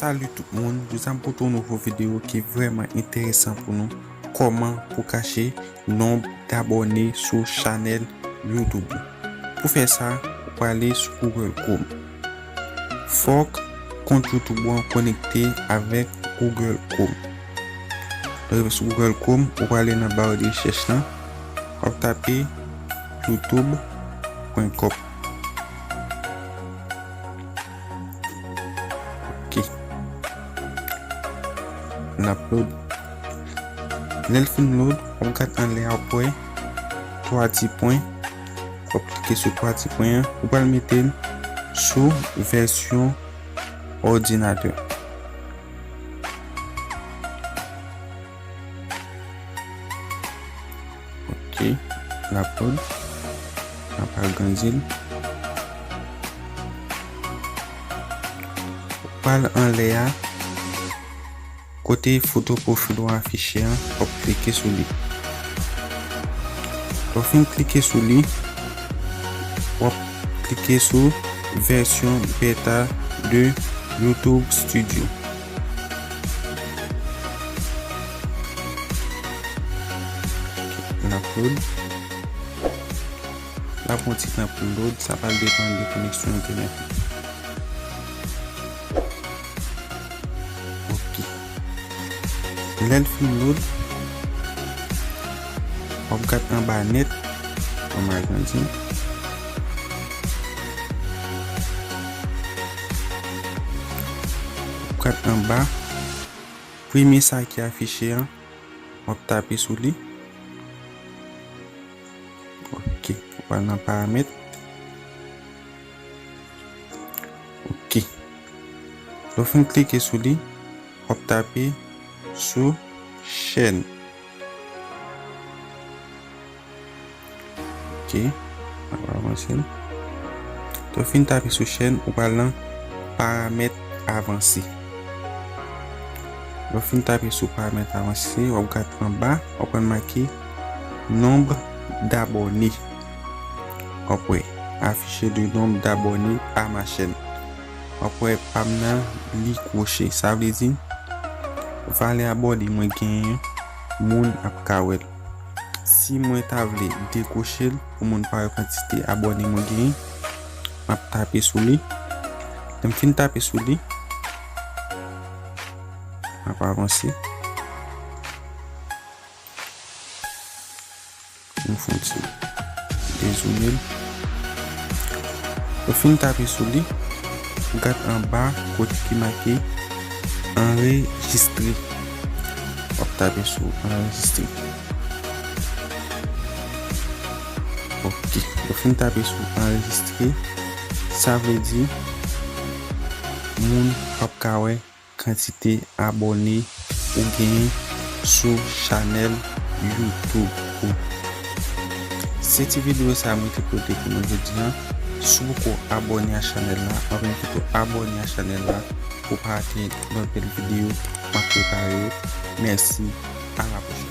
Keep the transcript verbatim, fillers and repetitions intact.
Salut tout moun, jodi a m pote yon nouvo videyo ki vrèman enteresan pou nou, kòman pou kache nonb dabòne sou chanèl YouTube ou. Pou fè sa, ou prale sou Google Chrome. Fòk kont YouTube ou an konekte avèk Google Chrome. Lè w rive sou Google Chrome, ou prale nan ba de rechèch lan, w ap tape youtube point com. Ok. L ap load. Lè l fin load, w ap gade anlè a, w ap wè twa ti pwen. W ap klike sou twa ti pwen an. Ou pral mete l sou vèsyon òdinatè. Ok, l ap load. N ap agrandi l. Ou pral anlè a, kote foto pwofil ou afiche an, w ap klike sou li. Lè w fin klike sou li, w ap klike sou vèsyon beta de YouTube Studio. L ap load. L ap pran ti tan pou l load, sa pral depann de koneksyon entènèt ou. Ok. Lè l fin load, w ap gade anba nèt, ban m agrandi. W ap gade anba, premye sa ki afiche an, w ap tape sou li. Ok, w pral nan paramèt. Ok. Lè w fin klike sou li, w ap tape sou chèn. Ok, n ap avanse l. Lè w fin tape sou chèn, ou pral nan paramèt avanse. Lè w fin tape sou paramèt avanse, w ap gade anba, w ap wè make nombre d'abonnés. W ap wè afficher le nombre d'abonnés à ma chaîne. W ap wè pa m nan li kwoche. Sa vle di, valè abòne mwen genyen an, moun ap ka wè l. Si mwen ta vle dekoche l pou moun pa wè kantite abòne mwen genyen, m ap tape sou li. Lè m fin tape sou li, m ap avanse. Nou fè yon ti dezoome l. Ou fin tape sou li, ou gade anba kote ki make anrejistre. W ap tape sou anrejistre. Ok. Ou fin tape sou anrejistre, sa vle di moun p ap ka wè kantite abòne ou genyen sou chanèl YouTube ou. Se ti videyo sa a mwen te pote pou nou jodi a. Si w poko abòne a chanèl la, anben pito abòne a chanèl la pou w pa rate lòt bèl videyo m ap prepare yo. Mèsi, a la pwochèn.